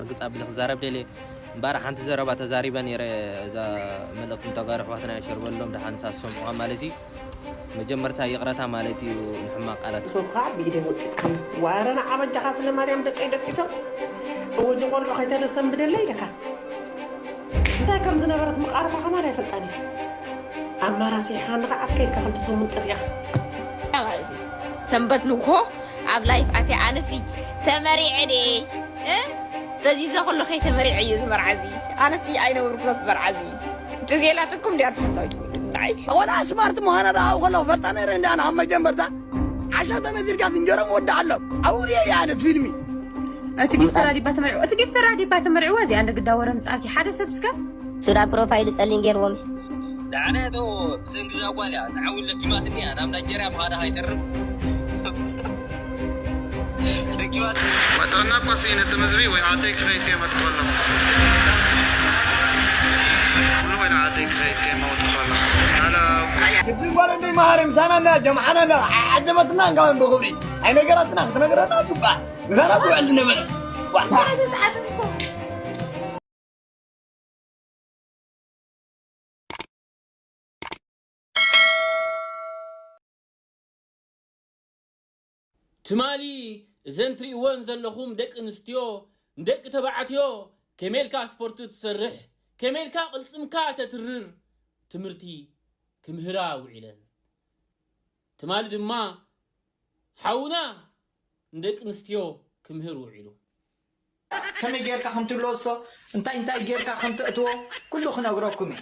ርግጽ ኣቢለ ክዛረብ ደልየ። እምበኣር ሓንቲ ዘረባ ተዛሪበ ነይረ፣ እዛ መልእኽቲ ንተጋሩ ኣሕዋትና ሸር በሎም፣ ደሓን ንሳ ዝሰምዑዋ ማለት እዩ። መጀመርታ ይቕረታ ማለት እዩ ንሕማቕ ቃላት። ሶብኻ ብኢደይ ወጢጥካኒ። ዋረ ንዓ በጃኻ ስለ ማርያም ደቀይ ደቂሶም። እወ፣ እጂ ቆልዑ ከይተደሰንብደለይ ኢለካ። እንታይ ከም ዝነበረት ምቃርታ ከማን ኣይፈልጣን እየ። ኣማራሲሕኻኒ ኸዓ ኣብ ከይድካ ክልተ ሰሙን ጠፊእኻ። ማለት እዩ። ሰንበት ንግሆ ኣብ ላይፍ ኣትየ ኣነሲ ተመሪዐ ድየ? እ? ፈዚዘ ከሎ ከይተመሪዐ እዩ እዚ መርዓ እዚ። ኣነሲ ኣይነብርኩ መርዓ እዚ። ትዜላትኩም ድያ ንሓሳዊት ናይ? ወላ ስማርት ምዃና ደኣ ኣብኡ ከለኹ ፈልጣ ነይረ እንድያ፣ ናብ መጀመርታ ዓሻ ተመዚርካ ዝንጀሮ ምወድእ ኣሎ። ኣውርየ እየ ኣነ እቲ ፊልሚ። እቲ ጊፍተራ ዲባ ተመርዕዎ፣ እቲ ጊፍተራ ዲባ ተመርዕዎ፣ እዚኣ እንደ ግዳ ወረ ምጽኣኪ ሓደ ሰብ እስከ። ሱራ ፕሮፋይሉ ጸሊም ገይርዎም። ደሓን እያ ተዎ፣ ብሰንኪ እዛ ጓል እያ ንዓው ለኪማትኒ እያ፣ ናብ ናይጀርያ ምኻዳ ከይተርፍ። ለኪማት። ወጣና እኳ ስኢነ ትም ህዝቢ ወይ ዓደይ ክኸይድ ከይመጥቆ ኣለኹ። ኩሉ ወይ ዓደይ ክኸይድ ከይመጥቆ ኣለኹ። ሰላም። ግድን ጓል እንደይ መሃሪ ምሳና እንዳ ጀምዓና እንዳ ዓደመትና እንካን ብኽብሪ ኣይነገራትና ክትነግረና ጁባ ምሳና ትውዕል ዝነበረ። ዋ። ትማሊ እዘን ትርእይወን ዘለኹም ደቂ ኣንስትዮ ንደቂ ተባዕትዮ ከመይ ኢልካ ስፖርት ትሰርሕ፣ ከመይ ኢልካ ቅልጽምካ ተትርር ትምህርቲ ክምህራ ውዒለን። ትማሊ ድማ ሓውና ንደቂ ኣንስትዮ ክምህር ውዒሉ። ከመይ ጌርካ ከም ትለሶ፣ እንታይ እንታይ ጌርካ ከም ተእትዎ፣ ኩሉ ክነግረኩም እየ።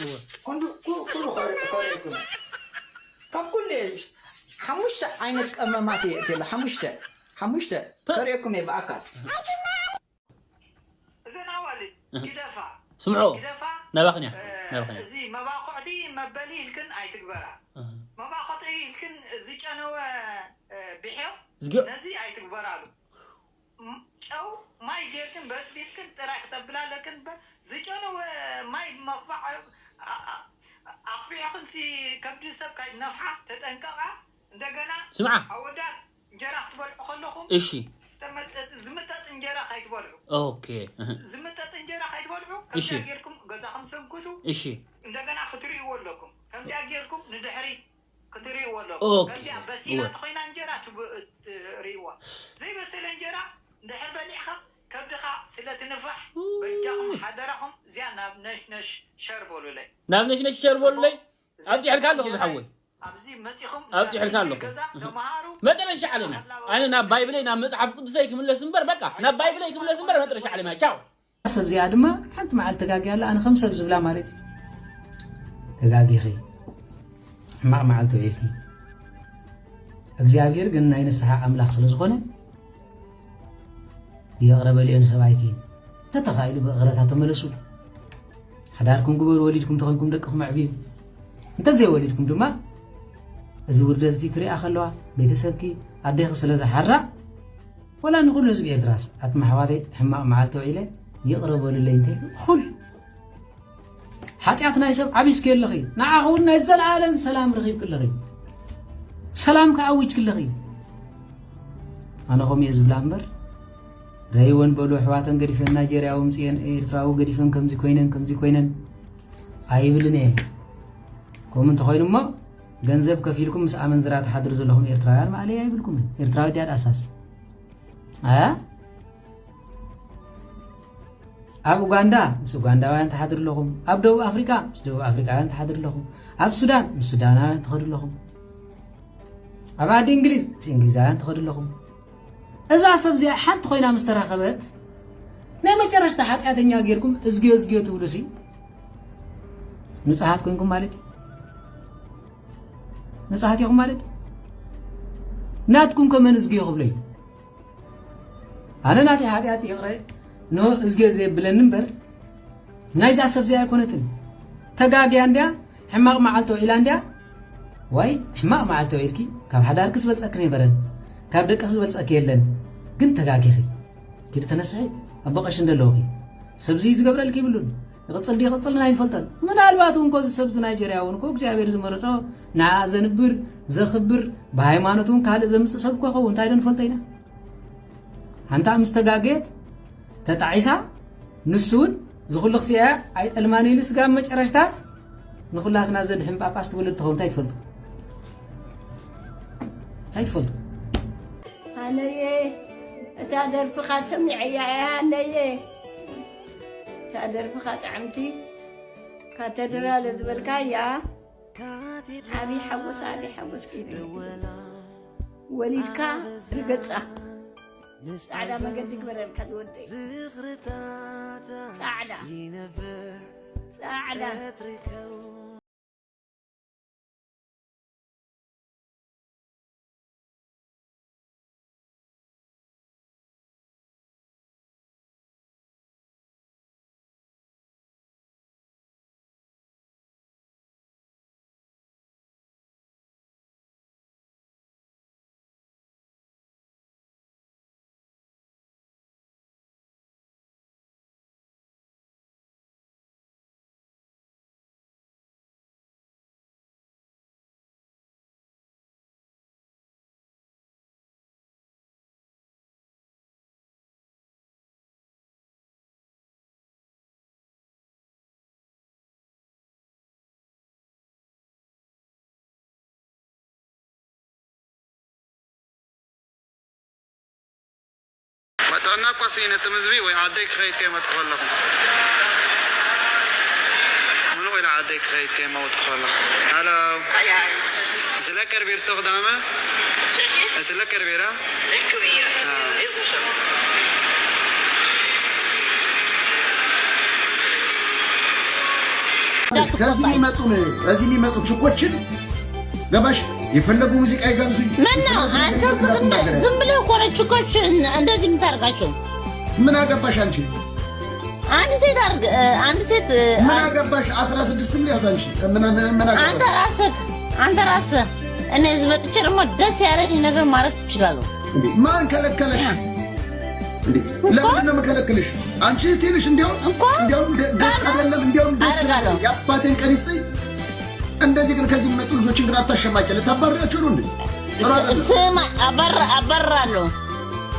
እወ። ኩሉ፣ ኩ-፣ ኩሉ ከር-፣ ከርእየኩም እየ። ካብ ኩሉ እየ፣ ሓሙሽተ ዓይነት ቀመማት እየ እትየሉ፣ ሓሙሽተ፣ ሓሙሽተ ፐ- ከርእየኩም እየ ብኣካል። እዘን ኣዋልድ እህ። ግደፋ። ስምዖ፣ ግደፋ። ናባኽን እያ፣ እ፣ ናባኽን እያ። እዚ መባኹዕቲ መበሊ ኢልክን ኣይትግበራ። እህ። መባኹዕቲ ኢልክን ዝጨነወ፣ እ፣ ብሕዮ ዝግዮ። ነዚ ኣይትግበራሉ። ም-፣ ጨው ማይ ጌርክን በጥቢጥክን ጥራይ ክተብላ ኣለክን። በ-፣ ዝጨነወ ማይ መቕባዕ፣ ኣ-፣ ኣ-፣ ኣቕቢዕክንሲ ከብዲ ሰብ ካይትነፍሓ ተጠንቀቓ። እንደገና ስምዓ። ኣወዳት እንጀራ ክትበልዑ ከለኹም እሺ። ዝተመጠ-፣ ዝምጠጥ እንጀራ ካይትበልዑ። ኦኬ፣ እህ። ዝምጠጥ እንጀራ ካይትበልዑ፣ እሺ። ከምዚኣ ጌርኩም ገዛኹም ሰንክቱ። እሺ። እንደገና ክትርእይዎ ኣለኩም። ከምዚኣ ጌርኩም ንድሕሪት ክትርእይዎ ኣለኩም። ኦኬ። ከምዚኣ በሲላ እወ። እንተኾይና እንጀራ ትብ-፣ ትርእይዋ። ዘይበሰለ እንጀራ እንድሕር በሊዕኻ ከብድኻ ስለ ትንፋሕ፣ ኡ። በጃኹም ሓደራኹም እዚኣ ናብ ነሽነሽ ሸር በሉለይ። ናብ ነሽነሽ ሸር በሉለይ። ኣብዚ ሕልካ ኣለኹ ዝሓወይ። ኣብዚ መጺኹም ኣብዚ ሕልካ ኣለኹ። ገዛ ተመሃሩ። መጠረሻ ዓለም እያ። ኣነ ናብ ባይብለይ ናብ መጽሓፍ ቅዱሰይ ክምለስ እምበር፣ በቃ፣ ናብ ባይብለይ ክምለስ እምበር መጠረሻ ዓለም እያ። ቻው። ሰብ እዚኣ ድማ ሓንቲ መዓልቲ ተጋግያ ኣላ፣ ኣነ ከም ሰብ ዝብላ ማለት እዩ። ተጋጊኺ፣ ሕማቕ መዓልቲ ውዒልኪ። እግዚኣብሔር ግን ናይ ንስሓ ኣምላኽ ስለ ዝኾነ፣ ይቕረ በልዮ ንሰብኣይኪ። እንተተኻኢሉ ብእቕረታ ተመለሱ። ሓዳርኩም ግበሩ፣ ወሊድኩም ተኾንኩም ደቅኹም ኣዕብዩ። እንተዘይወሊድኩም ድማ፣ እዚ ውርደት እዚ ክሪኣ ከለዋ፣ ቤተሰብኪ፣ ኣዴኺ ስለ ዝሓራ፣ ወላ ንኹሉ ህዝቢ ኤርትራስ፣ ኣቱም ኣሕዋተይ፣ ሕማቕ መዓልቲ ውዒለ፣ ይቕረ በሉለይ እንተ ኩል ሓጢኣት ናይ ሰብ ዓቢስኪ ኣለኺ። ንዓኺ እውን ናይ ዘለኣለም ሰላም ረኺብኪ ኣለኺ። ሰላም ከዓዊጅኪ ኣለኺ። ኣነ ከምኡ እየ ዝብላ እምበር፣ ረይወን በሉ ኣሕዋተን ገዲፈን ናይጀርያዊ ምፅየን ኤርትራዊ ገዲፈን ከምዚ ኮይነን፣ ከምዚ ኮይነን ኣይብልን እየ። ከምኡ እንተኾይኑ እሞ፣ ገንዘብ ከፊልኩም ምስ ኣመንዝራ ትሓድሩ ዘለኹም ኤርትራውያን ማእለያ ኣይብልኩምን። ኤርትራዊ ድያ ዳሳስ? እ? ኣብ ኡጋንዳ ምስ ኡጋንዳውያን ትሓድሩ ኣለኹም። ኣብ ደቡብ ኣፍሪቃ ምስ ደቡብ ኣፍሪቃውያን ትሓድሩ ኣለኹም። ኣብ ሱዳን ምስ ሱዳናውያን ትኸዱ ኣለኹም። ኣብ ዓዲ እንግሊዝ ምስ እንግሊዛውያን ትኸዱ ኣለኹም። እዛ ሰብ እዚኣ ሓንቲ ኮይና ምስ ተራኸበት፣ ናይ መጨረሽታ ሓጢኣተኛ ጌርኩም እዝግዮ እዝግዮ ትብሉ ሲ፣ ንጹሃት ኮንኩም ማለት እዩ። ንጹሃት ኢኹም ማለት እዩ። ናትኩም ከ መን እዝግዮ ክብሎ እዩ? ኣነ ናተይ ሓጢኣት ይቕረ፣ ኖ እዝግዮ ዘየብለኒ እምበር፣ ናይዛ ሰብ እዚኣ ኣይኮነትን። ተጋግያ እንድያ፣ ሕማቕ መዓልቲ ውዒላ እንድያ። ዋይ፣ ሕማቕ መዓልቲ ውዒልኪ፣ ካብ ሓዳርኪ ዝበልጸኪ ነይበረን፣ ካብ ደቅኺ ዝበልጸኪ የለን። ግን ተጋጊኺ። ኪዲ ተነስሒ፣ ኣቦ ቀሺ እንደለውኺ። ሰብዚ ዝገብረልኪ ይብሉን። ይቕጽል ድዩ ይቕጽልን ኣይንፈልጠን። ምናልባት እውን እኮ እዚ ሰብዚ ናይጀርያ እውን እኮ እግዚኣብሔር ዝመረጾ ንዓ ዘንብር፣ ዘኽብር፣ ብሃይማኖት እውን ካልእ ዘምጽእ ሰብ እኮ ይኸውን። እንታይ ዶ ንፈልጦ ኢና? ሓንታ ምስ ተጋገየት ተጣዒሳ፣ ንሱ እውን ዝኹሉ ክፍያ ኣይጠልማን እዩ። ንስጋ ኣብ መጨረሽታ ንኹላትና ዘድሕን ጳጳስ ትውልድ ትኸውን እንታይ ትፈልጡ? እንታይ ትፈልጡ? ኣነየ፣ እታ ደርፍኻ ሰሚዐያ እያ፣ ኣነየ። እታ ደርፍኻ ጥዕምቲ፣ ካተድራለ ዝበልካያ፣ ዓብዪ ሓጎስ፣ ዓብዪ ሓጎስ ኪዱ። ወሊድካ ርገጻ። ጻዕዳ መገዲ ግበረልካ ዝወደይ። ጻዕዳ። ጻዕዳ። ጥዕና እኳ ስኢነ ትምዝቢ ወይ ዓደይ ክኸይድ ከይመጥኩ ከለኹ። ምሉቕ ኢለ ዓደይ ክኸይድ ከይመጥኩ ከለኹ። ሃሎ። ስለ ቀርቢር ተኽዳመ? ስለ ቀርቢራ? ከዚህ የሚመጡ ከዚህ የሚመጡ ችኮችን ገባሽ? የፈለጉ ሙዚቃ ይጋብዙኝ። ምን ነው የፈለጉ ነገር አሰብኩት። እንዳትናገር። ዝም ብለህ እኮ ነው ችኮች እንደዚህ የምታደርጋቸው። ምን አገባሽ አንቺ? አንድ ሴት አርግ አንድ ሴት ምን አገባሽ? አስራ ስድስት ምን ያዝ አንቺ? ምን ምን ምን አንተ አገባሽ? ራስህ አንተ ራስህ እኔ እዚህ መጥቼ ደግሞ ደስ ያለኝ ነገር ማድረግ እችላለሁ። እንዴ ማን ከለከለሽ? እንዴ ለምንድን ነው የምከለክልሽ? አንቺ እህቴ ነሽ። እንዲያውም እኮ እንዲያውም ደ- ደስ አይደለም። እንዲያውም ደስ ይላል። አደርጋለሁ። የአባቴን ቀን ይስጠኝ። እንደዚህ ግን ከዚህ የሚመጡ ልጆችን ግን አታሸማቂ። ልታባርሪያቸው ነው እንዴ? ጥሩ አይደለም። ስማ፣ አባር- አባርራለሁ።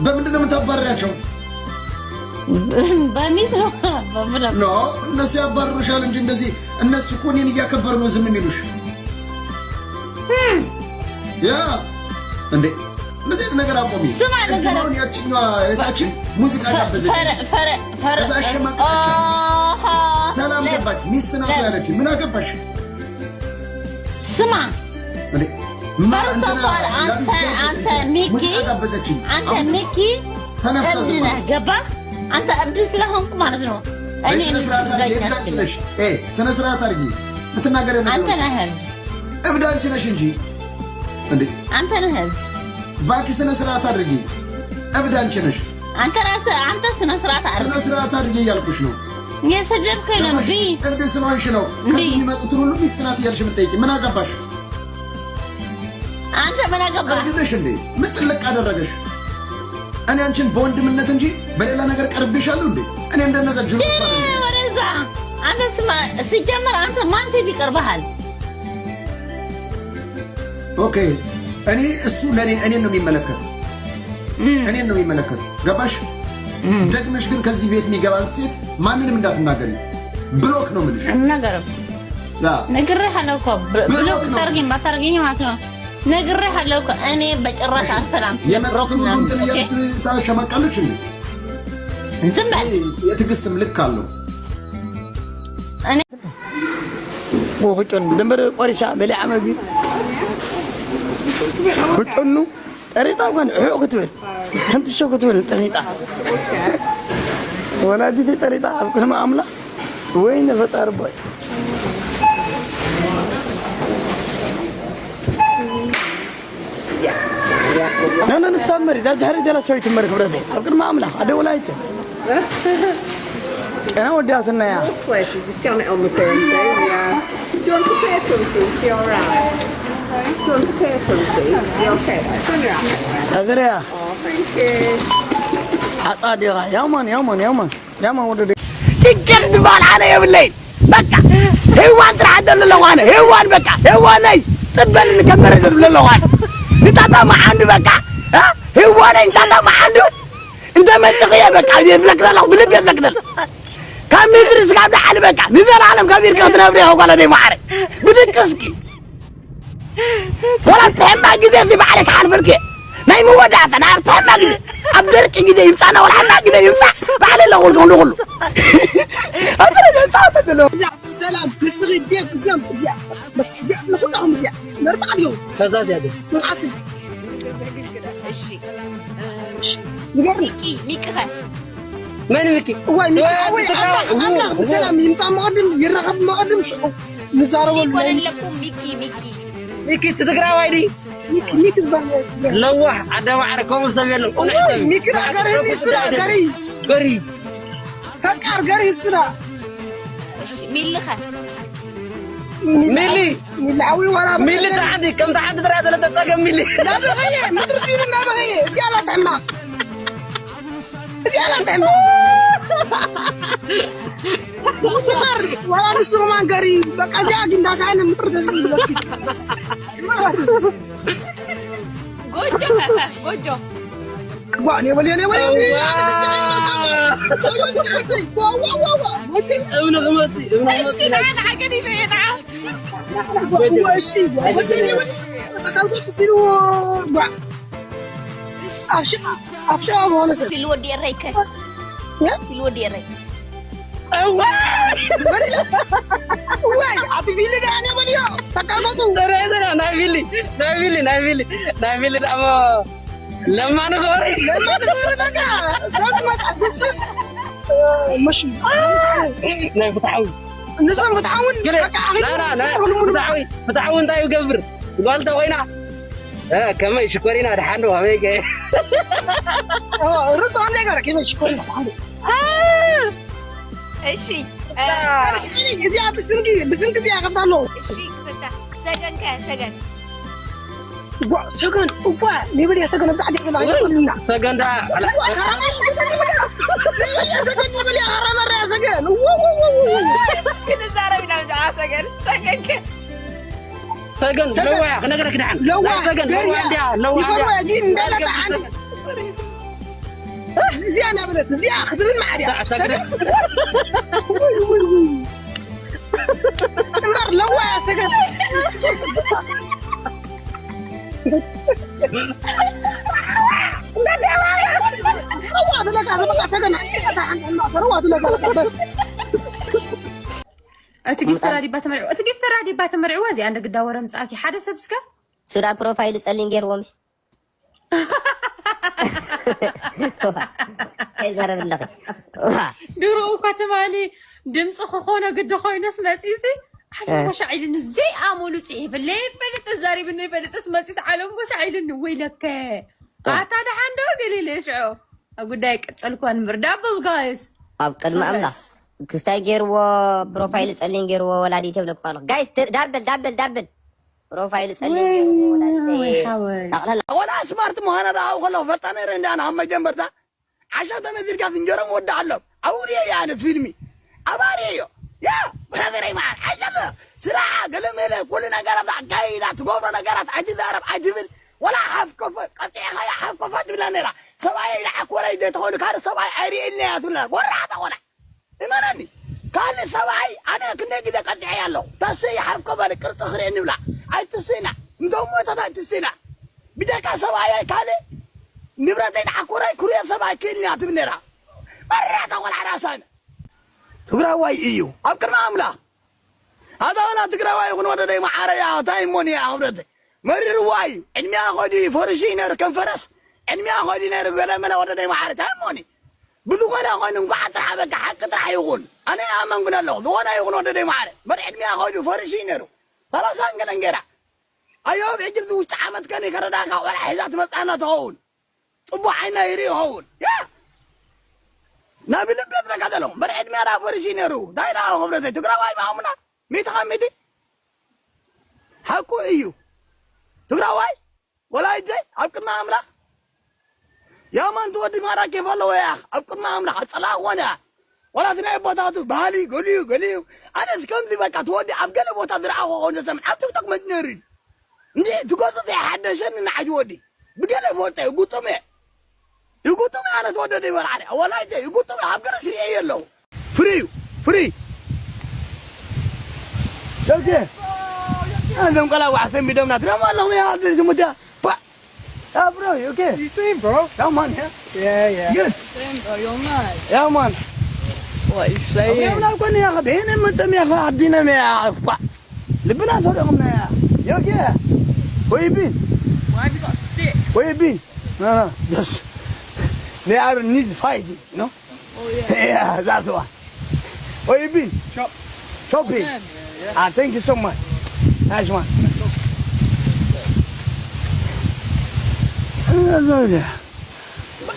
በምንድን ነው የምታባርሪያቸው? በሚት ነው። በምለው። ኖ፣ እነሱ ያባርሩሻል እንጂ እንደዚህ። እነሱ እኮ እኔን እያከበሩ ነው ዝም የሚሉሽ። ያ እንዴ እንደዚህ አይነት ነገር አቆሚ። ስማ፣ ቅድም ነገር አሁን ያችኛዋ እህታችን ሙዚቃ ጋበዘች። ፈረ- ፈረ- ፈረ- ከዛ አሸማቀቀቻት። አሃ። ሰላም ለ- ገባች። ሚስት ናት ለ- ያለች። ምን አገባሽ? ስማ። እንዴ ማ First of እንትና all፣ አንተ- ላቢስ ጋር አንተ ሚኪ፣ ሙዚቃ ጋበዘችኝ። አንተ አሁን ሚኪ ተነፍታ እብድ ዝም ነህ፣ አለች። ገባህ? አንተ እብድ ስለሆንኩ ማለት ነው። እኔ በስነ ስርዓት አድርጊ። እብድ አንቺ ነሽ። ኤ ስነ ስርዓት አድርጊ። የምትናገሪው ነገር አንተ ነህ እብድ። እብድ አንቺ ነሽ እንጂ። እንዴ አንተ ነህ እብድ። እባክሽ ስነ ስርዓት አድርጊ። እብድ አንቺ ነሽ። አንተ ራስህ አንተ ስነ ስርዓት አድርግ። ስነ ስርዓት አድርጊ እያልኩሽ ነው። የሰደብከኝ ነው ገባሽ? እምቢ። እብድ ስለሆንሽ ነው። እምቢ። ከዚህ የሚመጡትን ሁሉ ሚስት ናት እያልሽ የምትጠይቂ ምን አገባሽ? አንተ ምን አገባህ? እብድ ነሽ እንዴ? ምን ጥልቅ አደረገሽ? እኔ አንቺን በወንድምነት እንጂ በሌላ ነገር ቀርቤሻለሁ እንዴ? እኔ እንደነዛ ጅሎች አይደለም። ወደዛ አንተ ስማ፣ ሲጀመር አንተ ማን ሴት ይቀርብሃል? ኦኬ እኔ እሱ ለኔ እኔን ነው የሚመለከት። እኔን ነው የሚመለከት። ገባሽ? ደግመሽ ግን ከዚህ ቤት የሚገባን ሴት ማንንም እንዳትናገሪ። ብሎክ ነው የምልሽ። አልናገርም። ያ ነግሬሃለሁ እኮ። ብ- ብሎክ ብሎክ ነው። ብታርጊኝ ባታርጊኝ ማለት ነው። ነግሬሃለሁ እኮ። እኔ በጭራሽ አልሰራም። ስለ ብሎክ የመጡትን ሁሉ ምናምን። እንትን ኦኬ? እያልሽ ታሸማቃለች እንዴ? ዝም በል። ይሄ የትዕግስትም ልክ አለው። እኔ ወቁጭን ድንበር ቆሪሻ በሊዓ መግቢ ክጭኑ ጠሪጣ እኳ ንዕኡ ክትብል፣ ሓንቲ ሸው ክትብል ጠሪጣ። ወላዲተይ ጠሪጣ ኣብ ቅድሚ ኣምላኽ፣ ወይነ ፈጣሪ ቦይ። ኖ፣ ኖ፣ ንሳ መሪ፣ እዛ ድሕሪ ደላ ሰበይቲ መሪ ክብረተይ። ኣብ ቅድሚ ኣምላኽ፣ ኣደ ወላዲተ። ጨና ወዲኣትና እያ። This place is just going on the same thing, yeah. Do you want to pay for something? You're all right. Do you want to pay for something? You're okay. Turn around. ኣዘርያ። Oh, thank you. ሓጣ ዲኻ? ያማን፣ ያማን፣ ያማን። ያማን ወደ ደ- ጭቅጭቅ ዝበሃል ኣነ የብለይን። በቃ ሄዋን ጥራሕ ዘሎ ኣለኹ ኣነ። ሄዋን በቃ፣ ሄዋነይ ጥበልን ከበረ ዘብለ ኣለኹ ኣነ። ንጣጣ መዓንዱ በቃ፣ እ? ሄዋነይ ንጣጣ መዓንዱ እንተ መጽኽየ በቃ እየ ዝብለክ ዘለኹ፣ ብልቢ እየ ዝብለክ ዘለኹ። ካብ ምድሪ ስጋብ ላዕሊ በቃ ንዘለኣለም ከቢርካ ክትነብሪ ኢኻ ጓል ኣደይ መዓረይ። ብድቅስኪ ወላ እቲ ሕማቕ ግዜ እዚ ባዕለይ ክሓልፈልኪ እየ። ናይ መወዳእታ ናይ ኣብቲ ሕማቕ ግዜ፣ ኣብ ደርቂ ግዜ ይምጻእና ወላ ሕማቕ ግዜ ይምጻእ ባዕለይ ኣለኹልኩም ንኹሉ። ኣንተ ደስታ ተደሎ። ሰላም ንስኺ ዴፍ እዚኦም እዚኣ በስ እዚኣ ንኹላኹም እዚኣ ነርባዕት እዮም። ከዛ እዚኣ ዴፍ። መዓስ እሺ። ሚኪ ሚኪኸ መን ሚኪ? እዋይ ሚኪ ወይ ኣምላኽ ኣምላኽ ብሰላም ይምጻእ መቐድም ይረኸብ መቐድም ሽዑ ንዛረበሉ። ይኮነለኩም ሚኪ ሚኪ። ሚኪ ትግራዋይ ድዩ? ሚኪ ሚኪ ዝበሃል ለዋህ ኣደ ማዕረ ከምኡ ሰብ የለን። ቁኑዕ ሰብ። ሚኪ ገሪ እሱ ገሪ ገሪ ፈቃር ገሪ እሱ ሚልኸ ሚሊ ሚሊ ዓዊ ዋላ ሚሊ ተዓዲ ከም ተዓዲ ጥራ ዘለ ተጸገም ሚሊ ናበኸየ ምድሪ ፊልም ናበኸየ እዚኣ ላተሕማ እዚኣ ላተሕማ ይመር ዋላ ንሱ ሮማን ገሪ በቃ እዚኣ ግን ዳሳይነ ምጥር ተዝብል ማለት ጎጆ ፈፈ ጎጆ ጓ ኔ ወልዮ ኔ ወልዮ እብኒ ክመጽእ እብኒ ክመጽእ እሺ ጓ ወልዮ ኔ ወልዮ ተካልጎ ሲሉ ጓ ኣብሽቃ ኣብሽቃ መሆነ ሰብ ፊል ወዲ ረይከ ፊል ወዲ ረይ እዋይ ኣቲ ፊል ዳ ኔ ወልዮ ተካልጎቱ ናይ ፊሊ ናይ ፊሊ ናይ ፊሊ ናይ ፊሊ ዳሞ ለማኒ ኾሪ ለማኒ ኾሪ በቃ ዘት መጣ ጉስ መሽ ናይ ፍትሓዊ ንሰም ፍትሓውን በቃ ኣኺ ፍትሓዊ ፍትሓዊ እንታይ ይገብር ጓልተ ኮይና ከመይ ሽኮሪና ድሓን ዶ ኣበይ ገ ርሱ ኣንደ ገረ ከመይ ሽኮሪና ድሓን እሺ እዚኣ ብስንኪ ብስንኪ እዚኣ ከፍታ ኣለዎ እሺ ክፍታ ሰገን ከ ሰገን ጓ ሰገን እኳ ሊብል የሰገን ብጣዕሚ ገና ይልና ሰገን ዳ ሰገን ሊብል የሰገን ሊብል ያራመራ ሰገን ክንዛረብ ኢና ብዛዕባ ሰገን ሰገን ከ ሰገን ለዋ ክነግረክ ድሓን ለዋ ሰገን ለዋ እንዲያ ለዋ እንዲያ ይፈርዋ ግን እንዳለታ ዓንዲ እዚኣ እናበለት እዚኣ ክትብል መዓድያ እምበር ለዋ ሰገን እቲ ጊፍተራ ዲባ ተመርዕዎ እቲ ጊፍተራ ዲባ ተመርዕዎ እዚኣ እንደ ግዳ ወረ ምጻእኪ ሓደ ሰብ እስከ ስራ ፕሮፋይል ጸሊም ገይርዎም ይዛረብ ኣለኺ። ድሮ እኳ ትማሊ ድምፂ ክኾኖ ግዲ ኮይነስ መፂሲ ኣነ ሻዒልኒ ዘይኣመሉ ፅሒፍለይ ይፈልጥ ተዛሪብኒ ይፈልጥስ መፂስ ዓለም ሻዒልኒ ወይለከ ኣታ ደሓን ዶ ገሊለ ሽዑ ኣብ ጉዳይ ቀፀልኳ ንበር ዳብል ጋይስ ኣብ ቅድሚ ኣምላኽ ክስታይ ገይርዎ ፕሮፋይል ፀሊም ገይርዎ ወላዲት የብለኩ ኣለኹ ጋይስ ዳብል ዳብል ዳብል ፕሮፋይል ጸሊም ገይሩ ወላዲተይ ጠቕለል ኣወላ ስማርት ምዃና ደኣ ኣብኡ ከለኹ ፈልጣ ነይረ እንዲ ኣነ ካብ መጀመርታ ዓሻ ተመዚርካ ዝንጀሮ ምወድእ ኣሎ ኣውርየ እየ ኣነ ፊልሚ ኣባርየ እዮ ያ ብራዘረይ መዓር ዓሻ ስራ ገለመለ ኩሉ ነገራት ኣካይዳ ትገብሮ ነገራት ኣይትዛረብ ኣይትብል ወላ ሓፍ ኮፈ ቀጢዕኻያ ሓፍ ኮፈ ትብላ ነይራ ሰብኣየይ ደሓኮረይ ዘይተኾይኑ ካልእ ሰብኣይ ኣይርእየልና እያ ትብላ ወራዕታ ቆልዓ እመነኒ ካልእ ሰብኣይ ኣነ ክንደይ ግዜ ቀፂዐያ ኣለኹ ተስእ ይሓፍኮ በል ቅርፂ ክርእየኒ ብላ ኣይትስእና እንቶም ሞታት ኣይትስእና ብጀካ ሰብኣይ ካልእ ንብረተይ ንዓኮራይ ክርእዮ ሰብ ኣይክእልንያ ትብል ነይራ መራታ ቆልዓ ራሳነ ትግራዋይ እዩ ኣብ ቅድሚ ኣምላኽ ኣታ ወላ ትግራዋይ ይኹን ወደደይ መዓረያ እንታይ እሞኒ እያ ክብረተይ መሪርዋ እዩ ዕድሚያ ኾይዱ ፈርሽ እዩ ነይሩ ከም ፈረስ ዕድሚያ ኾይዱ ነይሩ ገለ መለ ወደደይ መዓረ እንታይ እሞኒ ብዝኾነ ኮይኑ እንኳዕ ጥራሕ በቃ ሓቂ ጥራሕ ይኹን ኣነ ኣመንግን ኣለኹ ዝኾነ ይኹን ወደደይ መዓረ በር ዕድሚያ ኾይዱ ፈርሽ እዩ ነይሩ ሰላሳን ገለን ገይራ ኣዮ ኣብ ሕጂ ብዚ ውሽጢ ዓመት ከኒ ከረዳእካ ቆልዓ ሒዛ ትመፅኣና ትኸውን ፅቡቅ ዓይና ይርኢ ይኸውን ያ ናብ ልብ የጥረካ ዘለኹም በር ዕድሚያ ዳ ፈርሽ እዩ ነይሩ እንታይ ዳ ክብረተይ ትግራዋይ ማሙና ሚእቲ ካብ ሚእቲ ሓቁ እዩ ትግራዋይ ወላይተይ ኣብ ቅድሚ ኣምላኽ ያማን ትወዲ ማራ ኬፍ ኣለዎ እያ ኣብ ቅድሚ ኣምላኽ ኣፀላእ ኮነ እያ ዋላ እቲ ናይ ኣቦታቱ ባህሊ ገሊዩ ገሊዩ ኣነስ ከምዚ በቃ ትወዲ ኣብ ገለ ቦታ ዝረኣኹ ኮን ዘሰምዕ ኣብ ቲክቶክ መፅእ ነይሩ እዩ እንዲ ትገፁ ዘይሓደሸኒ ንዓይ ትወዲ ብገለ ፈልጠ እየ ጉጡም እየ ይጉጥም ኣነ ተወደደ ይበልዓለ ወላይተ ይጉጥም ኣብ ገረስ ሪኤ የለው ፍሪ እዩ ፍሪ ዮኬ ኣንተም ቀላዋሕ ሰሚዶምና ትረማ ኣለኹም ያ ዝምዳ ባ ያ ብሮ ዮኬ You same, bro. ያ ማን ያ Yeah, yeah. Good. Damn, bro, you're mad. ያ ማን What are you saying? ብሄና ኮኒ ያ ብሄነ መጠም ያ ዓዲነ ያ ባ ልብና ፈሪቕና ያ ዮኬ ወይቢ Why have you got a stick? ወይቢ ና ና ደስ They are need fighting, you know? Oh, yeah. Yeah, that's one. Where you been? Shop. Shopping? Them. Ah, thank you so much. Nice one.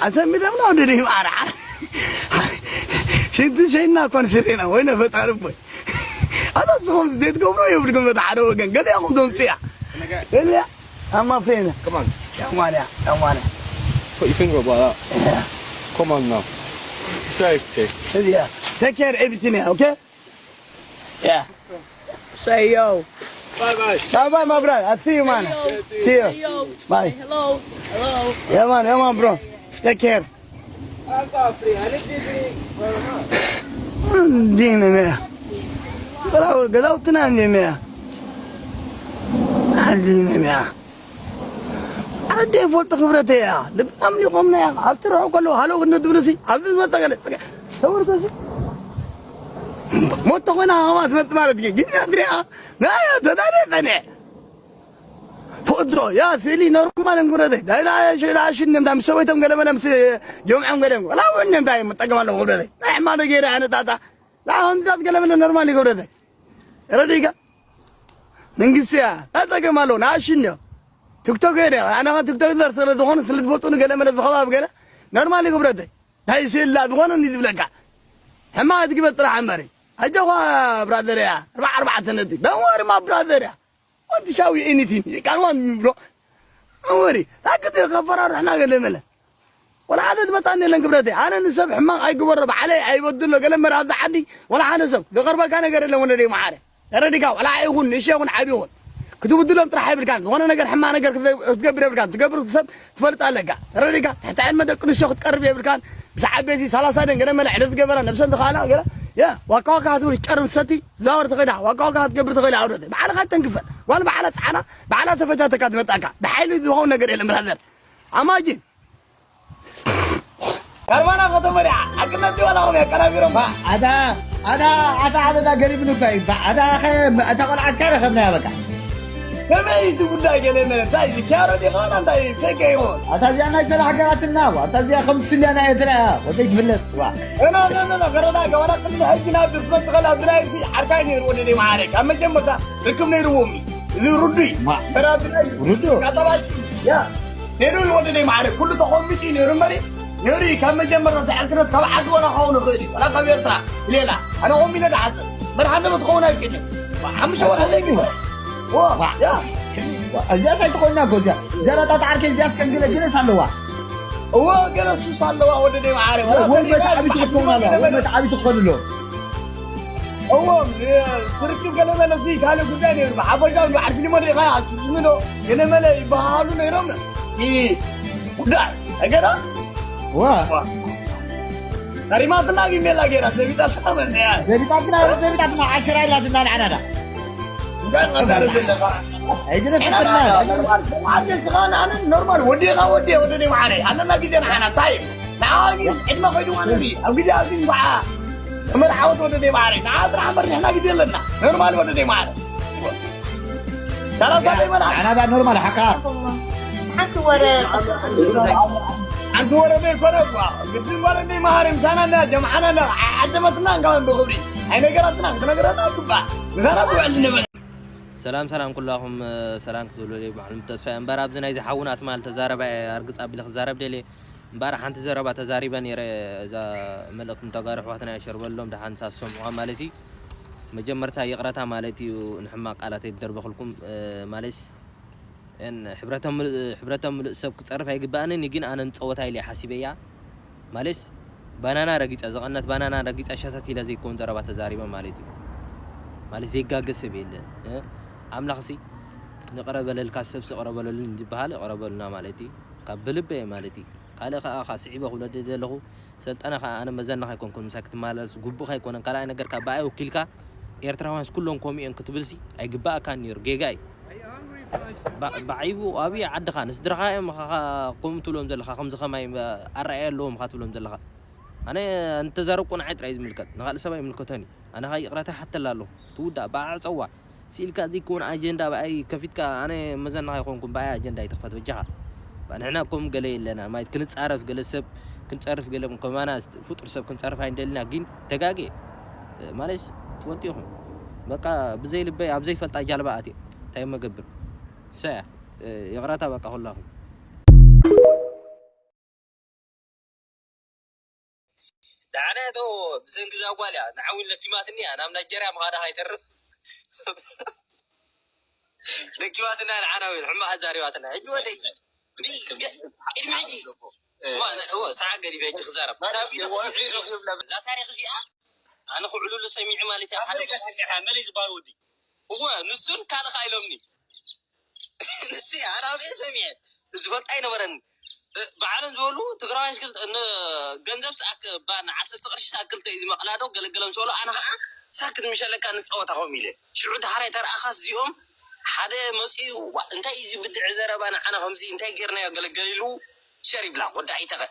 أنت مدام نودي لي معنا. شنت شينا كون سرينا وين فتار بوي. أنا صوم زدت قبره يبركم بتعرفوا قال قال يا أخو دوم سيا. قال يا أما فين؟ Come on. يا مانيا يا مانيا. Put your finger up like that. Yeah. Come on now. Safety. Yeah. Take care of everything, okay? Yeah. Say yo. Bye bye. Bye bye, my brother. I see you, man. Yo. See Say you. yo. Bye. Say hello. Hello. Yeah, man. Yeah, man, bro. Take care. Dine me. Galaw galaw tana ne me. Aldine me. ኣረደ ይፈልጡ ክብረተይ እያ ልባም ሊቆምና እያ ኣብቲ ርሑ ከለዉ ሃለው ክነ ትብልሲ ኣብዚ ዝመፀ ገለ ተወርገሲ ሞቶ ኮይና ሃማ ትመፅ ማለት ግን ግን ትሪኣ ናያ ተዳለ ፀነ ፎድሮ ያ ስእሊ ኖርማል እንኩረተይ ዳይና ሽላ ሽን እንዳ ምስ ሰበይቶም ገለ መለ ምስ ጀምዖም ገለ ወላ ወን እንዳ ይመጠቀም ኣለኹ ክብረተይ ናይ ሕማዶ ገይረ ኣነጣጣ ላ ከምዚታት ገለ መለ ኖርማል ይገብረተይ ረዲጋ መንግስቲ እያ ታጠቀም ኣለዉ ንኣሽን እዮ ቲክቶክ እየ ኣነ ኻ ቲክቶክ ዘር ስለ ዝኾኑ ስለ ዝፈልጡኒ ገለ መለ ዝኸባብ ገለ ኖርማል ይገብረተይ ናይ ስእላ ዝኾነ እንዲ ዝብለካ ሕማቅ ትግበር ጥራሕ እምበሪ ኣጆኻ ብራዘር እያ ኣርባዓ ኣርባዕተ ነጥቢ ደንወርማ ብራዘር እያ Want to show you anything. You can't want me, bro. Don't worry. ታክት ከፈራርሕና ገለ መለ ወላ ሓደ ዝመጣኒ የለን ክብረተይ ኣነ ንሰብ ሕማቕ ኣይግበሮ ባዕለይ ኣይበድሎ ገለ መረ ኣብዚ ዓዲ ወላ ሓደ ሰብ ዝቐርበካ ነገር የለን ወለደይ መዓረ ተረዲካ ወላ ይኹን ንእሸ ይኹን ዓብ ይኹን ክትብድሎም ጥራሕ የብልካን ዝኾነ ነገር ሕማቕ ነገር ክትገብር የብልካን ትገብር ሰብ ትፈልጥ ኣለካ ተረዲካ ትሕቲ ዕድመ ደቂ ኣንስትዮ ክትቀርብ የብልካን ምስ ዓበይቲ ሰላሳ ደን ገለ መለ ዕለት ዝገበራ ነብሰን ዝኸኣላ ገለ ያ ዋካ ዋካ ክትብል ጨርም ትሰቲ ትዛወር ትኽእላ ዋካ ዋካ ክትገብር ትኽእላ ኣውረተ ባዕልኻ ተንክፈል ጓል ባዕላ ፃዕና ባዕላ ተፈታተካ ትመጣካ ብሓይሊ ዝኸውን ነገር የለን ብራዘር ኣማጂን ቀርባና ከተመሪዓ ሓቅነት ዋላ ኹም የቀናቢሮም ኣታ ኣታ ኣታ ዓለና ገሪብን እኳ እዩ ኣታ ኣታ ቆልዓ እስካ ረኸብናያ በቃ ከመይ እቲ ጉዳይ ገለ መለ እንታይ እዚ ኪያሮ ዲኻ ዋላ እንታይ ፌከ ይኾን ኣታ እዚኣ ናይ ሰላሕ ገራትና ኣታ እዚኣ ከም ስልያ ናይ ኤርትራ እያ ወዘይ ትፍለጥ ዋ ኖ ኖ ኖ ገረዳ ገዋላ ቅድሚ ሕጂ ናብ ብዝመፅኸል ኣብዚ ናይ ሲ ዓርካይ ነይሩ ወደ ደይ መዓረ ካብ መጀመርታ ርክብ ነይርዎም እዩ እዚ ርዱይ ማ በራዚ ናይ ርዱእ ቀጠባይ ያ ነይሩ እዩ ወደ ደይ መዓረ ኩሉ ተኾሚጡ እዩ ነይሩ እምበሪ ነይሩ እዩ ካብ መጀመርታ ተዕርክነት ካብ ዓዲ ወላ ክኸውን ይኽእል እዩ ወላ ካብ ኤርትራ ሌላ ኣነ ኾሚለ ዝሓፅብ በርሓ ነበ ትኸውን ኣይክእልን ሓሙሽተ ወርሒ ዘይግበር ያ እዚኣ እንታይ ትኾንና እኮ እዚኣ ዘረጣ ተዓርከይ እዚኣ ስቀንግለ ግለስ ኣለዋ እዎ ገለ ሱስ ኣለዋ ወደ ደይ መዓረ ወይ መትዓቢት ክትከውን ኣለዋ ወይ መትዓቢት ትኾን ኣሎ እዎም ትርክብ ገለ መለሲ ካልእ ጉዳይ ነይሩ ብሓፈሻ በዓል ፊልሞ ሪኢኻ ትስምዶ ገለ መለ ይበሃሉ ነይሮም እቲ ጉዳይ ነገራ ዋ ተሪማትና ቢሜላ ገይራ ዘቢጣትና መንያ ዘቢጣትና ዘቢጣትና ዓሽራ ኢላትና ንዓናዳ እንታይ እናዛረ ዘለኻ ኣይግነ ስኻ ኣነ ኖርማል ወዲኻ ወዲ ወደ ደይ መዓረ ኣለና ግዜ ንዓና እንታይ ንዓዋጊ ዕድመ ኮይድዋ ነቢ ኣብ ግዜ ኣብዚ እንኳዓ ተመርዓወት ወደ ደይ መዓረ ንዓ ጥራሕ እምበር ንሕና ግዜ ኣለና ኖርማል ወደ ደይ መዓረ ሰላሳ ደይ መላ ኣናዳ ኖርማል ሓካ ሓንቲ ወረ ሓንቲ ወረ ደይ ኮነ እኳ ግድን ወረ ደይ መሃሪ ምሳና እንዳ ጀምዓና እንዳ ዓደመትና እንካውን ብክብሪ ኣይነገራትና ክትነግረና ግባእ ምሳና ትውዕል ንበል ሰላም ሰላም ኩላኹም ሰላም ክትብሉ ባዕሉ ተስፋ እምበር ኣብዚ ናይዚ ሓውና ትማል ተዛረባ ኣርግፅ ኣቢለ ክዛረብ ደልየ እምበር ሓንቲ ዘረባ ተዛሪበ ነይረ እዛ መልእክቲ ንተጋሩ ኣሕዋትና ሸር በሎም ደሓን ሳሰምዑዋ ማለት እዩ መጀመርታ ይቕረታ ማለት እዩ ንሕማቕ ቃላት ኣይደርበኽልኩም ማለትስ ሕብረተ ምሉእ ሰብ ክፀርፍ ኣይግበኣንን ግን ኣነ ንፀወታ ኢለ ሓሲበያ ማለትስ ባናና ረጊፀ ዝቐነት ባናና ረጊፀ ሸተት ኢለ ዘይከውን ዘረባ ተዛሪበ ማለት እዩ ማለት ዘይጋገ ሰብ የለ ኣምላኽሲ ንቕረ በለልካ ሰብሲ ቅረ በለሉን ዝበሃል ይቕረ በሉና ማለት እዩ ካብ ብልበ ማለት እዩ ካልእ ከዓ ካብ ስዒበ ክብሎ ደሊ ዘለኹ፣ ሰልጠነ ከዓ ኣነ መዘናኻ ኣይኮንኩን፣ ምሳይ ክትመላለስ ግቡእ ኣይኮነን። ካልኣይ ነገር ከዓ ብኣይ ወኪልካ ኤርትራውያንስ ኩሎም ከምኡ እዮም ክትብልሲ ኣይግባእካን ነይሩ፣ ጌጋ እዩ። ባ- ብዓይቡ ኣብየ ዓድኻ ንስድራኻ እዮም ኻኻ ከምኡ ትብሎም ዘለኻ፣ ከምዚ ኸማይ ኣረኣያ ኣለዎም ኻ ትብሎም ዘለኻ። ኣነ እንተዛረብኩ ንዓይ ጥራይ እዩ ዝምልከት፣ ንኻልእ ሰብ ኣይምልከቶን እዩ። ኣነ ኸዓ ይቕረታ ይሓተላ ኣለኹ። ትውዳእ ብኣ ጸዋዕ ስኢልካ ዘይኮን ኣጀንዳ ብኣይ ከፊትካ፣ ኣነ መዘናኻ ኣይኮንኩን፣ ብኣይ ኣጀንዳ ኣይትኽፈት በጃኻ። ብኣ ንሕና ከም ገለ የለና ማለት ክንጻረፍ፣ ገለ ሰብ ክንጸርፍ፣ ገለ ከማና ፍጡር ሰብ ክንጸርፍ ኣይንደልና፣ ግን ተጋጌ ማለት ትፈልጡ ኢኹም። በቃ ብዘይ ልበይ ኣብ ዘይፈልጣ ጃልባ ኣትየ እንታይ መገብር ሰያ። ይቕረታ በቃ ኩላኹም። ዳዕና ዶ ብሰንኪ እዛ ጓል እያ ንዓዊን ለኪማትኒ እያ፣ ናብ ናይጀርያ ምኻዳ ከይተርፍ ለኪማትና ንዓና ዊን ሕማቕ ኣዛሪባትና። ሕጂ ወደይ ቅድሚ ሕጂ እዋ፣ እዋ፣ ሰዓት ገዲፈ ሕጂ ክዛረብ። እዛ ታሪኽ እዚኣ ኣነ ክዕሉሉ ሰሚዑ ማለት እያ። ሓደ መሊ ዝበሃል ወዲ እወ፣ ንሱን ካልእ ከኣ ኢሎምኒ። ንሱ ኣነ ኣብየ ሰሚዐ፣ ዝፈልጣ ኣይነበረን። እ፣ ባዕሎም ዝበሉ ትግራዋይ ክልተ፣ ን-፣ ገንዘብ ሰኣክ-፣ ባ-፣ ንዓሰርተ ቅርሺ ሰኣክልተ እዩ ዝመቕላዶ ገለገሎም ዝበሉ፣ ኣነ ኸዓ ሳክት ምሸለካ ንፃወታ ከምኡ ኢለ። ሽዑ ዳሕራይ ተረኣኻስ እዚኦም ሓደ መፂኡ፣ "ዋ፣ እንታይ እዩ እዚ ብድዐ ዘረባ ንዓና ከምዚ እንታይ ጌርናዮ?" ገለገለ ኢሉ ሸር ይብላ፣ ወዲ ዓይተኸ።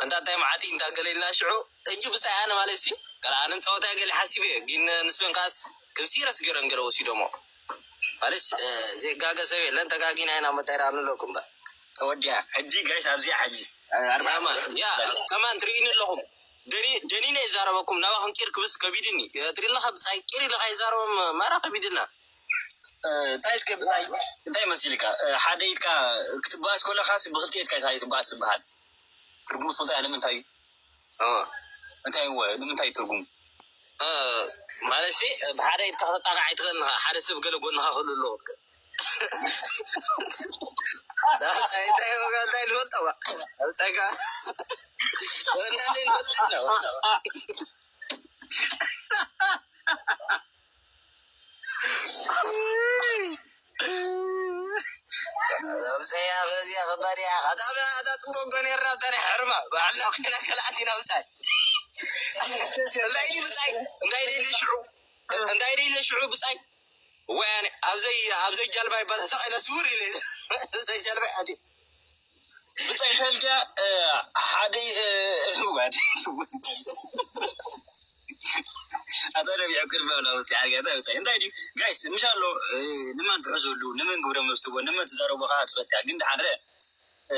እንታ እንታይ መዓት እዩ፣ እንታ ገለ ኢልና ሽዑ፣ ሕጂ ብፃይ ኣነ ማለት ሲ፣ ገለ ኣነ ንፃወታ ገለ ሓሲበ እየ፣ ግን ንሰን ከኣስ ከም ሲረስ ገይረን ገለ ወሲዶሞ። ማለት፣ እ፣ ዘይጋገ ሰብ የለን፣ ተጋጊና ኢና መታይራ ንብለኩም እምበር። ተወዲኣ። ሕጂ ጋይስ ኣብዚኣ ሕጂ፣ እ፣ ኣርባዕተ ያማ፣ ያ፣ ከማን ትርእዩኒ ኣለኹም። ደኒ-፣ ደኒነ ይዛረበኩም፣ ናባኹም ቂር ክብስ ከቢድኒ። እ፣ ትሪእለኻ ብጻይ ቂር ኢልኻ ይዛረቦም፣ ማራ ከቢድና። እ፣ እንታይ እስከ ብጻይ፣ እንታይ መሲልካ? እ፣ ሓደ ኢድካ ክትበኣስ ከለኻስ ብኽልተ ኢድካ እንታይ ትበኣስ ዝበሃል? ትርጉሙ ትፈልጦ እያ ንምንታይ እዩ? እ። እንታይ እወ፣ ንምንታይ እዩ ትርጉሙ? እ፣ ማለት ሲ፣ ብሓደ ኢድካ ከተጣቕዕ ኣይትኽእልን ኢኻ። ሓደ ሰብ ገለ ጎንኻ ክህሉ ኣለዎ። እንታይ፣ እንታይ ወጋ፣ እንታይ ንፈልጦ ባ? ኣብ ጸጋ። ወና ንፈልጦ ነው። ኣብዚኣ፣ በዚኣ ከባድ እያ። ከታ፣ ከታ ጽቡቅ ጎን የራ፣ ብታሪክ ሕርማ። ባዕልና ኮይና ከልኣት ኢና ብጻይ። እንታይ ድዩ ብጻይ? እንታይ ድዩ ሽዑ? እንታይ ድዩ ሽዑ ብጻይ? ወያኔ፣ ኣብዘይ፣ ኣብዘይ ጃልባ ይባል፣ ተሰቒለ ስውር ኢለ። ኣብዘይ ጃልባ ኣዲ። ብጻይ ፈልጋ፣ እ፣ ሓደ፣ እ፣ ዋድ። ኣታ ነቢዖ ቅድሚ ኣብላ ውጽእ ዓርጋ፣ ኣታ ውጽእ። እንታይ ድዩ? ጋይስ፣ ምሽ ኣሎ፣ እ፣ ንመን ትሕዝሉ፣ ንመን ግብረ መስትዎ፣ ንመን ትዛረቡ ኸዓ ትፈልጥ እያ። ግን ድሓን ርአ፣ እ፣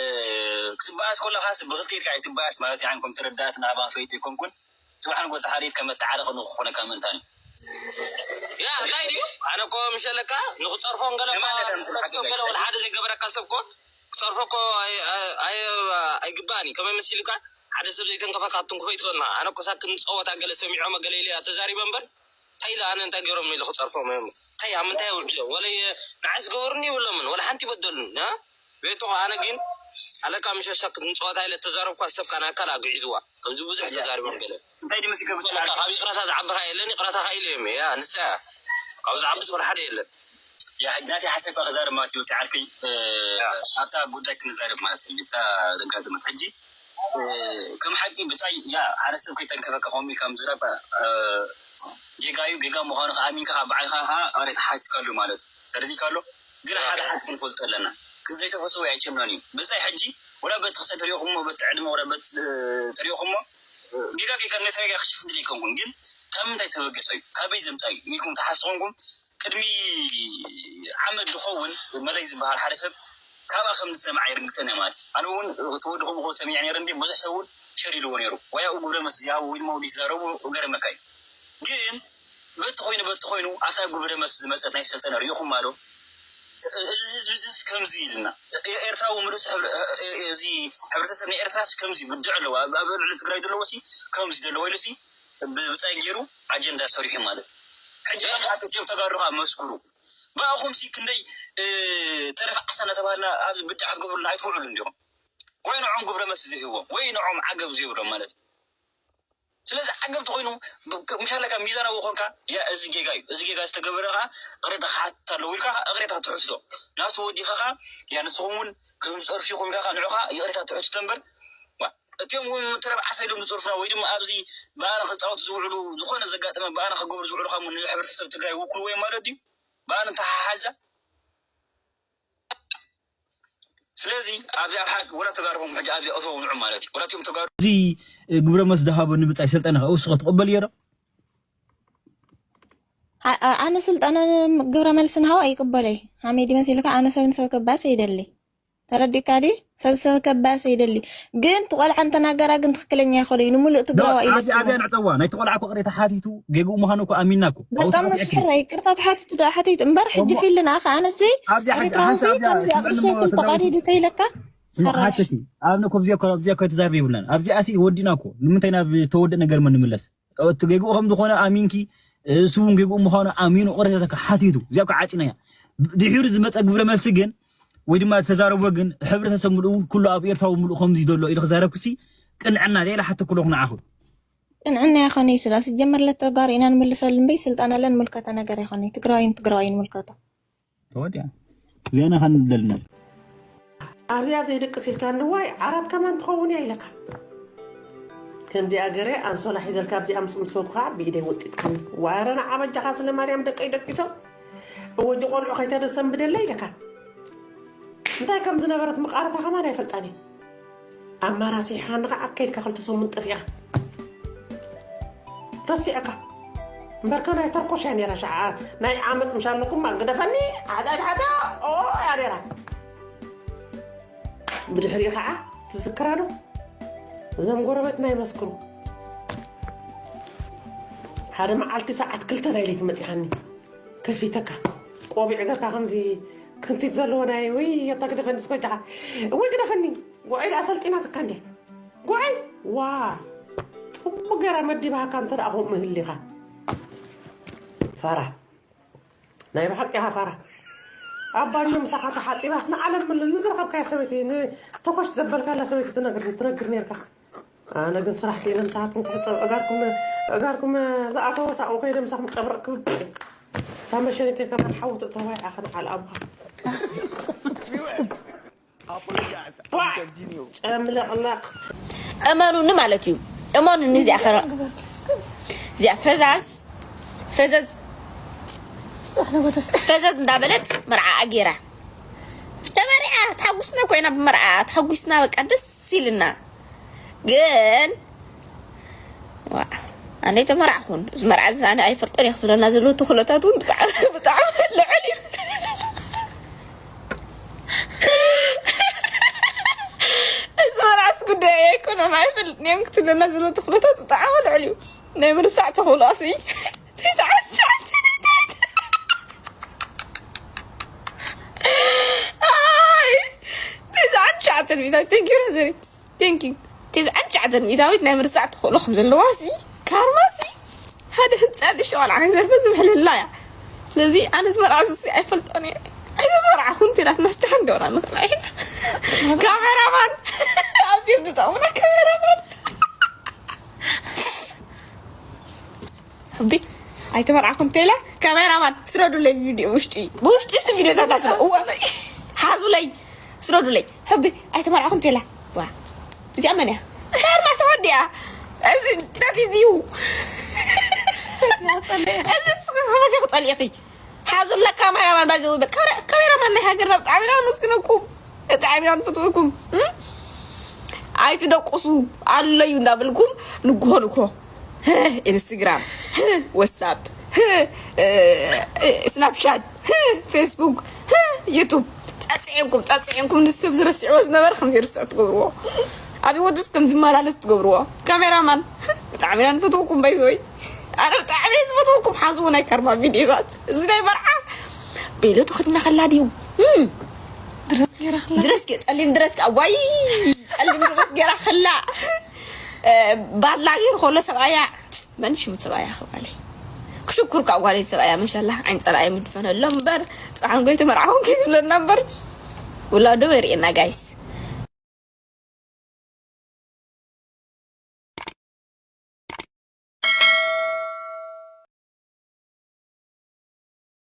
ክትበኣስ ከለኻስ ብኽልተ ኢድካ ኣይትበኣስ ማለት እያ። ከም ትረዳእት ናባ ፈይጥ ኣይኮንኩን። ጽባሕ ንጎ ተሓሪድ ከም መተዓረቂ ንኽኾነካ ምእንታን እዩ። ያ፣ እንታይ ድዩ? ኣነ እኮ ምሸለካ ንኽጸርፎን ገለ እማ እኮ፣ ነዳም ስለ ንኽጸርፎ ሓቂ ገለ ወላ ሓደ ዘይገበረካ ሰብ እኮ ክጸርፎ እኮ ኣይ-፣ ኣይ-፣ ኣይ-፣ ኣይግባእን እዩ። ከመይ መሲልካ? ሓደ ሰብ ዘይተንከፈካ ክትንክፎ ይትኽእልና። ኣነ እኮ ሳክን ጸወታ ገለ ሰሚዖም ገለ ኢለ እያ ተዛሪበ እምበር፣ እንታይ ኢለ ኣነ እንታይ ገይሮም ኢለ ክጸርፎም እዮም? እንታይ ኣብ ምንታይ ውዒሎም? ወለ ንዓይ ዝገበሩኒ ይብሎምን፣ ወላ ሓንቲ ይበደሉን፣ እ? ቤቱ ኣነ ግን ኣለካ ምሸሻ ክትንጸወታ ኢለ ተዛረብኳ፣ ሰብካ ናካል ኣግዒዝዋ። ከምዚ ብዙሕ ያ። ተዛሪቦም ገለ። እንታይ ድምስ ይገብር ሰላም፣ ትላል? ካብ ይቕረታ ዝዓቢ ኸኣ የለን፣ ይቕረታ ኸኣ ኢለ እዮም። ያ፣ ንሳ እያ። ካብ ዝዓቢ ዝኾነ ሓደ የለን። ያ፣ ሕጂ ናተይ ሓሳብ ክዛረብ ማለት እዩ፣ ወፂ ዓርከይ፣ እ፣ ያ። ኣብታ ጉዳይ ክንዛረብ ማለት እዩ፣ ኣብታ ደጋግመት። ሕጂ፣ እ፣ ከም ሓቂ ብጻይ፣ ያ፣ ሓደ ሰብ ከይተንከፈካ ከምኡ ኢልካ ምዝራብ፣ እ፣ ጌጋ እዩ፣ ጌጋ ምዃኑ ከኣ ኣሚንካ ከኣ ባዕልኻ ከኣ ኣቕሬታ ሓቲትካሉ ማለት እዩ። ተረዲእካሉ? ግን ሓደ ሓቂ ክንፈልጦ ኣለና። ዘይተፈሰወ ኣይጭነን እዩ። ብጻይ ሕጂ ወላ በቲ ክሳይ ተሪኦኹሞ፣ በቲ ዕድመ ወላ በቲ፣ እ፣ ተሪኦኹሞ፣ እ፣ ጌጋ ጌጋ ነቲ ጌጋ ክሽፍን ድል ኣይኮንኩን። ግን ካብ ምንታይ ተበገሰ እዩ? ካበይ ዘምጻ እዩ? ኢልኩም ተሓስቡ ኮንኩም ቅድሚ ዓመት ዝኸውን መለይ ዝበሃል ሓደ ሰብ ካብኣ ከም ዝሰምዓ ይርግጸኒ ማለት እዩ። ኣነ እውን እቲ ወዲ ከምኡ ከውን ሰሚዐ ነይረ እንዲ ብዙሕ ሰብ እውን ሸር ኢልዎ ነይሩ። ወይ ኣብኡ ግብረ መስ ዝሃቡ ወይ ድማ ወዲ ይዛረቡ ገረመካ እዩ። ግን በቲ ኮይኑ በቲ ኮይኑ ኣብታ ግብረ መስ ዝመጸት ናይ ሰልጠነ ርኢኹም ኣሎ። እዚ ህዝቢ እዚስ ከምዚ ኢልና ኤ-፣ ኤርትራዊ ምሉስ ሕብረ-፣ እ-፣ እ-፣ እዚ ሕብረተሰብ ናይ ኤርትራስ ከምዚ ብድዕ ኣለዎ። ኣብ፣ ኣብ ልዕሊ ትግራይ ዘለዎ ሲ ከምዚ ዘለዎ ኢሉ ሲ ብ-፣ ብጻይ ገይሩ ኣጀንዳ ሰሪሑ ማለት እዩ። ሕጂ ከም ሓቂ እቲኦም ተጋሩ ከዓ መስክሩ። ብኣኹም ሲ ክንደይ፣ እ፣ ተረፍ ዓሳ እናተባሃልና ኣብዚ ብድዕ ክትገብሩልና ኣይትውዕሉ እንዲኹም። ወይ ንዖም ግብረ መስ ዘይህዎም፣ ወይ ንዖም ዓገብ ዘይብሎም ማለት እዩ። ስለዚ ዓገብ ተኾይኑ፣ ብ-፣ ክ-፣ ምሻለካ ሚዛናዊ ኮንካ፣ ያ፣ እዚ ጌጋ እዩ፣ እዚ ጌጋ ዝተገበረ ኸዓ እቕሬታ ክሓትት ኣለዎ ኢልካ እቕሬታ ትሕትቶ። ናብቲ ወዲኻ ኸዓ፣ ያ፣ ንስኹም እውን ከም ጸርፊኹም ኢልካ ኸዓ ንዑ ኸዓ ይቕሬታ ትሕትቶ እምበር፣ እቲኦም እውን ምትረብ ዓሰ ኢሎም ዝፅርፉና ወይ ድማ ኣብዚ ብኣና ክፃወቱ ዝውዕሉ፣ ዝኾነ ዘጋጠመ ብኣና ክገብሩ ዝውዕሉ ካብ ንሕብረተሰብ ትግራይ ይውክልዎ እዮም ማለት ድዩ? ብኣና ተሓሓዛ። ስለዚ ኣብዚ ኣብ ሓቂ ወላ ተጋሩ ኹም ሕጂ ኣብዚ ኣእትዎ ውንዑ ማለት እዩ። ወላ እቲኦም ተጋሩ እዚ ግብረ መልስ ዝሃበ ንምጻይ ሰልጠነ ከ እሱ ክትቕበል እየ ዶ? ኣነ ስልጠነ ግብረ መልሲ ንሃው ኣይቅበለይ። ሓሜድ ይመስልካ ኣነ ሰብ ንሰብ ከባስ ይደሊ። ተረዲካ ዲ ሰብ ሰብ ከባስ ይደሊ። ግን ትቆልዓ እንተናገራ ግን ትክክለኛ ይኮነ እዩ ንምሉእ ትግራዋ ኢለ ኣብዚ ኣብያ ንዕፀዋ ናይ ትቆልዓ እኮ ቅሬታ ሓቲቱ ጌግኡ ምዃኑ እኮ ኣሚና እኮ በቃ መስሕራ ይቅርታ ተሓቲቱ ዶ ሓቲቱ እምበር ሕጂ ፊልና ከ ኣነሲ ኤሪትራውሲ ከምዚ ኣብ ርሸት ተቃዲዱ ተይለካ ስማሓተቲ ኣብነ ኮብዚያ ኮብዚያ ከተዛርብ ይብለን ኣብዚኣ ሲ ወዲና እኮ ንምንታይ ናብ ተወደ ነገር መንምለስ እቲ ጌግኡ ከም ዝኾነ ኣሚንኪ እሱ እውን ጌግኡ ምዃኑ ኣሚኑ ቅሬታተካ ሓቲቱ እዚኣ እኮ ዓፂናያ ድሒሩ ዝመፀ ግብረ መልሲ ግን ወይ ድማ ዝተዛረቦ ግን ሕብረተሰብ ምሉእ እውን ኩሉ ኣብ ኤርትራዊ ምሉእ ከምዚ ዘሎ ኢሉ ክዛረብክሲ ቅንዕና ሌላ ሓተኩ ኣለኹ ንዓኹም ቅንዕና ይኾነ ይስላ ስጀመር ለተጋሩ ኢና ንምልሰሉ እምበይ ስልጣን ኣለን ምልከተ ነገር ይኾነ ትግራዋይን ትግራዋይን ምልከቶ ተወዲኣ ዚያና ኻን ደልና ኣብዚኣ ዘይደቅስ ኢልካ ንዋይ ዓራት ከማን ትኸውን እያ ኢለካ ከምዚኣ ገረ ኣንሶላ ሒዘልካ ኣብዚኣ ምስ ምስ በልኩ ከዓ ብኢደይ ወጢጥካኒ ዋረ ንዓ በጃኻ ስለ ማርያም ደቀይ ደቂሶም እወ እጂ ቆልዑ ከይተደሰንብደለይ ኢለካ እንታይ ከም ዝነበረት ምቃረታ ከማን ኣይፈልጣን እየ ኣማራሲሕኻኒ ከዓ ከይድካ ክልተ ሰሙን ጠፊእኻ ረሲዕካ እምበርከ ናይ ተርኮሽ እያ ነይራ ሸዓ ናይ ዓመፅ ምሽ ኣለኩም ግደፈኒ ሓጢኣት ሓጢኣ ኦ እያ ነይራ ብድሕሪኡ ከዓ ትዝክራ ዶ እዞም ጎረበትና ይመስክሩ ሓደ መዓልቲ ሰዓት ክልተ ናይ ለይቲ መፂኻኒ ከፊተካ ቆቢዕ ገርካ ከምዚ ክንቲት ዘለዎ ናይ ወይ የታ ግደፈኒ ስኮጃኻ ወይ ግደፈኒ ጉዐይ ደኣ ሰልጢናትካ እንድያ ጉዐይ ዋ ፅቡቅ ገይራ መዲባሃካ እንተ ደኣ ከምኡ ምህሊኻ ፋራ ናይ ብሓቂ ኢኻ ፋራ ኣብ ባኞ ምሳኻ ተሓፂባስ ንዓለም ምል ንዝረኸብካያ ሰበይቲ ንተኾሽ ዘበልካላ ሰበይቲ ትነግር ትነግር ነርካ ኣነ ግን ስራሕ ስኢነ ምሳኻትኩም ክሕፀብ እጋርኩም እጋርኩም ዝኣተወ ሳብኡ ከይደ ምሳኹም ጨብረቕ ክብል እታ መሸኒተይ ከማን ሓዊ ትእተዋ ኢኻ ንዓል ኣቡኻ ጨምለቕለቕ እመኑኒ ማለት እዩ እመኑኒ እዚኣ ከረ እዚኣ ፈዛዝ ፈዘዝ ፈዘዝ እንዳበለት መርዓኣ ገይራ ተመሪዓ ተሓጉስና ኮይና ብመርዓ ተሓጉስና በቃ ደስ ኢልና ግን ዋ ኣነ ተመራዕኹን እዚ መርዓ እዚ ኣነ ኣይፈልጦን እየ ክትብለና ዘለዎ ተኽሎታት እውን ብጣዕሚ ብጣዕሚ ልዕል እዩ እዚ መርዓስ ጉዳይ ኣይኮነን ኣይፈልጥን እዮም ክትብለና ዘለዎ ተኽሎታት ብጣዕሚ ልዕል እዩ ናይ ምርሳዕ ተኽሎ ኣሲ ተስዓን ትሽዓተን ኣይ ተስዓን ትሽዓተን ሚእታዊት thank you ረዘሪ thank you ተስዓን ትሽዓተን ሚእታዊት ናይ ምርሳዕ ተኽእሎ ከም ዘለዋ ሲ ካርማ ሲ ሓደ ህፃን ንእሽቶ ቆልዓ ከይተርፈ ዝምሕልላ እያ ስለዚ ኣነ ዝመርዓ ሲ ኣይፈልጦን እየ ኣይተመርዓኹን ትላት ናስተሓን ገብራ ንኽእል ካሜራማን ኣብዚኦም ዝጠቕሙና ካሜራማን ሕቢ ኣይተመርዓኹን ቴላ ካሜራማን ስረዱለይ ቪድዮ ውሽጢ ብውሽጢ ስ ቪድዮታት ኣስረ እወ ሓዙለይ ስረዱለይ ሕቢ ኣይተመርዓኹን ቴላ ዋ እዚኣ መን እያ ካርማ ተወዲኣ እዚ ዳት ኢዝ ዩ እዚ ስኽኽበት ክፀሊእኺ ሓዙለ ካሜራማን ባይዘ ካሜራማን ናይ ሃገርና ብጣዕሚ ኢና ነመስግነኩም ብጣዕሚ ኢና ንፈትወኩም ኣይትደቁሱ ኣለዩ እንዳበልኩም ንግሆ ንግሆ ኢንስትግራም ወሳፕ ስናፕሻት ፌስቡክ ዩቱብ ጸጽዕንኩም ጸጽዕንኩም ንስብ ዝረስዕዎ ዝነበረ ከም ዘይርስዕ ትገብርዎ ኣብ ወድስ ከም ዝመላለስ ትገብርዎ ካሜራማን ብጣዕሚ ኢና ንፈትወኩም ባይዘወይ ኣነ ብጣዕሚ ዝፈትወኩም ሓዝዎ ናይ ከርማ ቪድዮታት እዚ ናይ መርዓ ቤሎ ተኸዲና ከላ ድዩ ድረስ ገይራ ከላ ድረስ ገ- ጸሊም ድረስ ከ- ዋይ ጸሊም ድረስ ገይራ ከላ እ፣ ባድላ ገይሩ ከሎ ሰብኣያ መን ሽሙ ሰብኣያ ክባለ ክሽኩር ካብ ጓለይ ሰብኣያ መሻላ ዓይን ጸላኣይ ምድፈነሎም እምበር ጽባሕ ንጎይ ተመርዓኹም ከይትብለና እምበር ውላዶ የርእየና ጋይስ